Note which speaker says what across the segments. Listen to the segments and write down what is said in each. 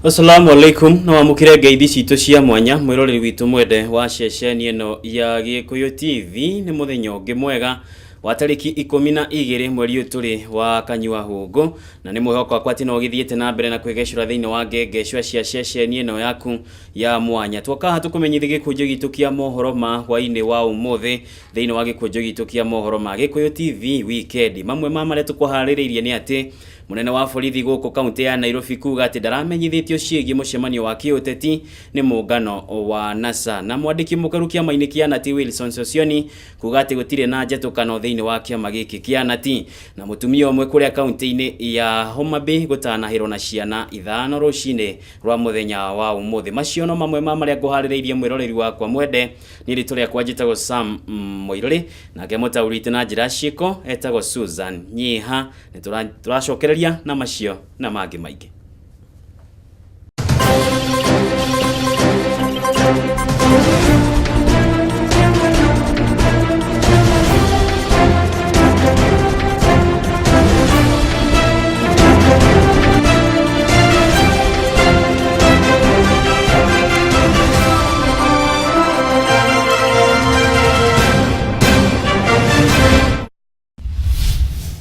Speaker 1: Assalamu alaikum na wamukire ngeithi citũ cia mwanya mwiroreri witũ mwende wa ceceni ĩno ya Gĩkũyũ TV. Nĩ mũthenya ũngĩ mwega wa tarĩki 12 mweri ũyũ tũrĩ wa kanyua hũngũ, na nĩ mwĩhoko wakwa atĩ no ũgĩthiĩte na mbere na kwĩgecũra thĩinĩ wa ngengecwa cia ceceni ĩno yaku ya mwanya. Twoka haha tũkũmenyithia gĩkũnjo gitũ kĩa mohoro ma hwainĩ wa ũmũthĩ thĩinĩ wa gĩkũnjo gitũ kĩa mohoro ma Gĩkũyũ TV weekend. Mamwe ma marĩa tũkũharĩrĩirie nĩ atĩ munene wa borithi gũkũ kaunti ya Nairobi kuga atĩ ndaramenyithĩtio ciĩgiĩ mũcemanio wa kĩũteti nĩ mũngano wa NASA, na mwandĩki mũkaru kĩama-inĩ kĩa Nati Wilson Sosioni kuga atĩ gũtirĩ na njetũkano thĩinĩ wa kĩama gĩkĩ kĩa Nati, na mũtumia ũmwe kũrĩa kaunti-inĩ ya Homa Bay gũtanahĩrwo na ciana 5 rũcinĩ rwa mũthenya wa ũmũthĩ. Macio no mamwe ma marĩa ngũharĩrĩirie mwĩroreri wakwa mwende. Niĩ rĩtwa rĩakwa njĩtagwo Sam Mũirũrĩ, nake mũtaũri witũ na njĩra ciĩko etagwo Susan Nyiha. Nĩ tũracokereria na macio na mangĩ maingĩ.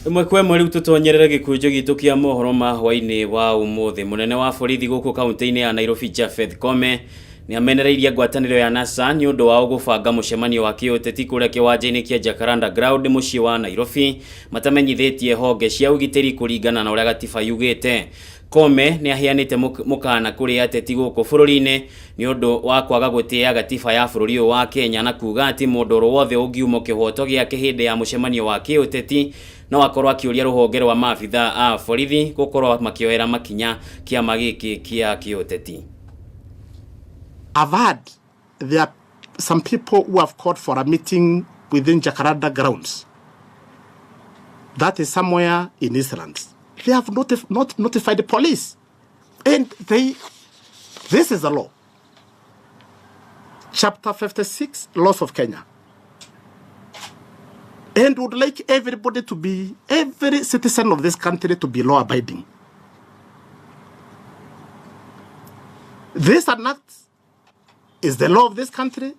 Speaker 1: Ĩmwe kwa ĩmwe rĩu tũtonyerere gĩkũnjo gitũ kĩa mohoro ma hwainĩ wa ũmũthĩ. Mũnene wa borithi gũkũ kaunti-inĩ ya Nairobi Japheth Koome nĩ amenereirie ngwatanĩro ya NASA nĩ ũndũ wao gũbanga mũcemanio wa kĩũteti kũrĩa kĩwanja-inĩ kĩa Jacaranda Ground mũciĩ wa Nairobi matamenyithĩtie honge cia ũgitĩri kũringana na ũrĩa gatiba yugĩte. Koome nĩ aheanĩte mũkana kũrĩ ateti gũkũ bũrũri-inĩ nĩ ũndũ wa kwaga gũtĩĩa gatiba ya bũrũri ũyũ wa Kenya, na kuga atĩ mũndũ oro wothe ũngiumwo kĩhoto gĩake hĩndĩ ya mũcemanio wa kĩũteti no akorwo akĩũria rũhonge rwa maabithaa a borithi gũkorwo makĩoera makinya kĩama gĩkĩ kĩa kĩũteti.
Speaker 2: I've heard there are some people who have called for a meeting within Jacaranda grounds. That is somewhere in Eastlands. They have not notified the police. And this is the law. Chapter 56, Laws of Kenya. And would like everybody to be, every citizen of this country to be law-abiding. This act is the law of this country.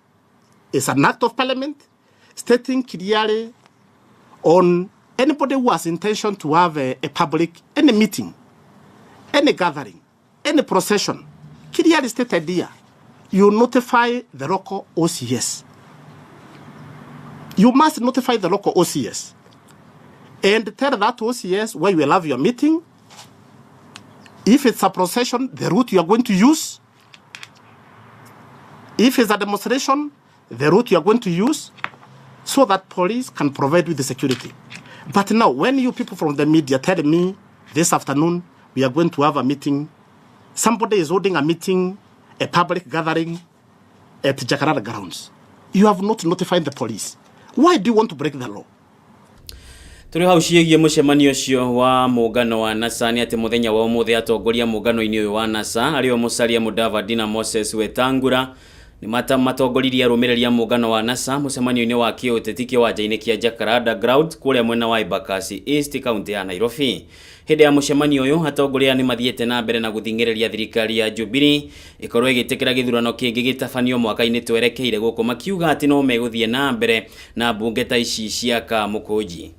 Speaker 2: It's an act of parliament stating clearly on anybody who has intention to have a public, any meeting, any gathering, any procession, clearly stated here, you notify the local OCS. You must notify the local OCS and tell that OCS where you will have your meeting. If it's a procession, the route you are going to use. If it's a demonstration, the route you are going to use, so that police can provide with the security. But now, when you people from the media tell me this afternoon we are going to have a meeting, somebody is holding a meeting, a public gathering at Jacaranda grounds. You have not notified the police. Why do you want to break the law?
Speaker 1: Tũrĩ hau ciĩgiĩ mũcemanio ũcio wa mũngano wa NASA nĩ atĩ mũthenya wa ũmũthĩ atongoria mũngano-inĩ ũyũ wa NASA arĩo Musalia Mudavadi na Moses Wetangula nĩ matongoririe arũmĩrĩri a mũngano wa NASA mũcemanio-inĩ wa kĩũteti kĩwanja-inĩ kĩa Jacaranda Ground kũrĩa mwena wa Embakasi East kaunti ya Nairobi. Hĩndĩ ya mũcemanio ũyũ atongoria nĩ mathiĩte na mbere na gũthing'ĩrĩria thirikari ya Jubilee ĩkorwo ĩgĩtĩkĩra gĩthurano kĩngĩ gĩtabanio mwaka-inĩ twerekeire gũkũ, makiuga atĩ no megũthiĩ na mbere na mbunge ta ici cia Kamũkũnji.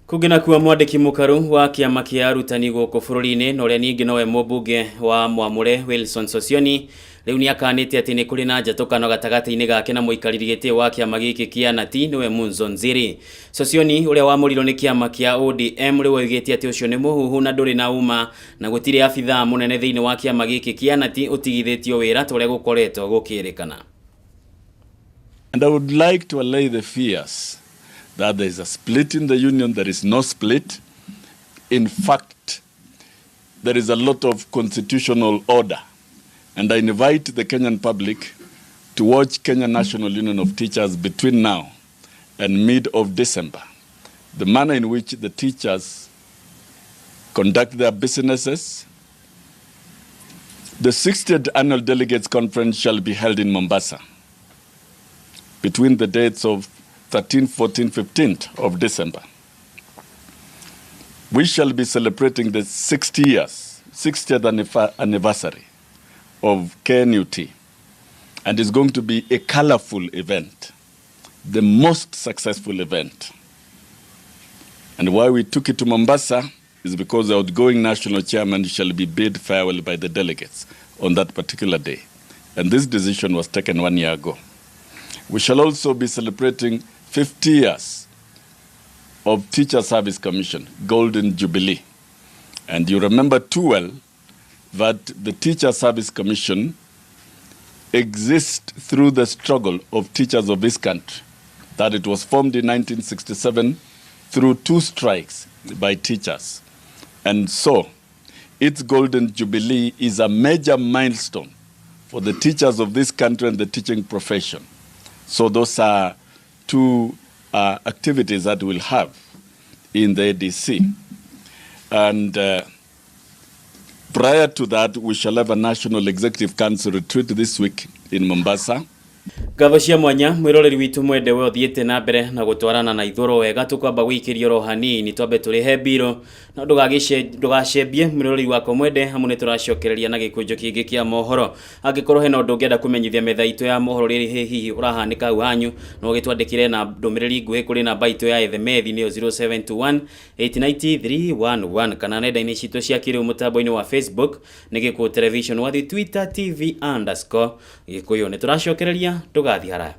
Speaker 1: Kũngĩ nakuo mwandĩki mũkaru wa kĩama kĩa arutani gũkũ bũrũri-inĩ na ũrĩa ningĩ nowe mũmbunge wa Mwamũre Wilson Sosioni rĩu nĩ akanĩte atĩ nĩ kũrĩ na njatũkano gatagatĩ-inĩ gake na mũikarĩri gĩtĩ wa kĩama gĩkĩ kĩa Nati nĩwe Munzo Nziri. Sosioni ũrĩa wamũrirwo nĩ kĩama kĩa ODM rĩu oigĩte atĩ ũcio nĩ mũhuhu na ndũrĩ na uma na gũtirĩ abithaa mũnene thĩinĩ wa kĩama gĩkĩ kĩa Nati ũtigithĩtio wĩra ta ũrĩa gũkoretwo gũkĩrĩkana.
Speaker 3: And I would like to allay the fears that there is a split in the union. There is no split. In fact, there is a lot of constitutional order. And I invite the Kenyan public to watch Kenya National Union of Teachers between now and mid of December. The manner in which the teachers conduct their businesses, The 60th Annual Delegates Conference shall be held in Mombasa between the dates of 13, 14, 15th of December. We shall be celebrating the 60 years, 60th anniversary of KNUT, and it's going to be a colorful event, the most successful event. And why we took it to Mombasa is because the outgoing national chairman shall be bid farewell by the delegates on that particular day. And this decision was taken 1 year ago. We shall also be celebrating 50 years of Teacher Service Commission, Golden Jubilee. And you remember too well that the Teacher Service Commission exists through the struggle of teachers of this country, that it was formed in 1967 through 2 strikes by teachers. And so, its Golden Jubilee is a major milestone for the teachers of this country and the teaching profession. So those are 2 activities that we'll have in the ADC. And prior to that, we shall have a National Executive Council retreat this week in Mombasa.
Speaker 1: Ngatho cia mwanya mwiroreri witu mwende we uthiite na mbere na gutwarana na ithoro wega tukwamba gwikirio ro hanini twambe turihe mbiro na ndugacembie mwiroreri wakwa mwende amu ni turacokereria na gikunjo kingi kia mohoro. Angikorwo hena undu ungienda kumenyithia metha itu ya mohoro riri hihi urahanika hau hanyu no gitwandikire na ndumiriri nguhi kuri namba itu ya ethemethi niyo 0721 890311 kana nenda-ini citu cia kiriu mutambo-ini wa Facebook ni Gikuyu Television wathi Twitter TV _ Gikuyu. Ni turacokereria ndugathi haraya.